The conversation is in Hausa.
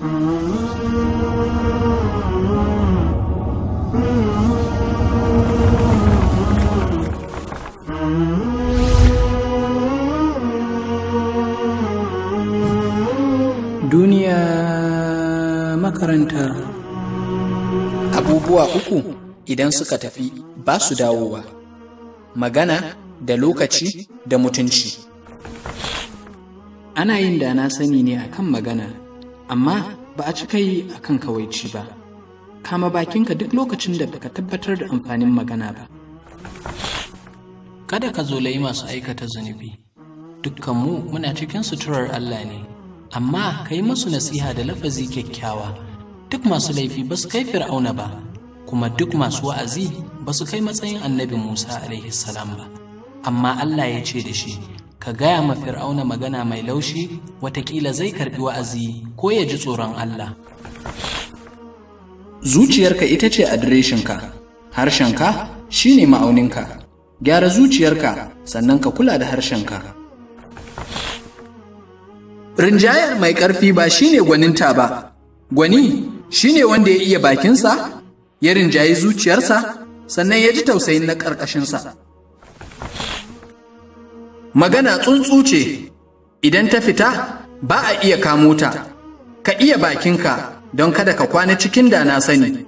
Duniya makaranta. Abubuwa uku idan suka tafi ba su dawowa: magana da lokaci da mutunci. Ana yin da na sani ne akan magana, amma ba a cika yi akan kawaici ba. Kama bakinka duk lokacin da baka tabbatar da amfanin magana ba. Kada ka zolayi masu aikata zunubi. Dukkanmu muna cikin suturar Allah ne, amma ka yi musu nasiha da lafazi kyakkyawa. Duk masu laifi ba su kai Fir'auna ba, kuma duk masu wa'azi ba su kai matsayin Annabi Musa alaihi salam ba. Amma Allah ya ce da shi, ka gaya ma Fir'auna magana mai laushi, watakila zai karbi wa'azi ko ya ji tsoron Allah. Zuciyarka ita ce adireshinka, harshenka shine ma'auninka. Gyara zuciyarka, sannan ka kula da harshenka. Rinjayar mai ƙarfi ba shine gwaninta ba, gwani shine wanda ya iya bakinsa, ya rinjayi zuciyarsa, sannan ya ji tausayin na ƙarƙashinsa. Magana tsuntsu ce, idan ta fita ba a iya kamo ta. Ka iya bakinka don kada ka kwana cikin da na sani.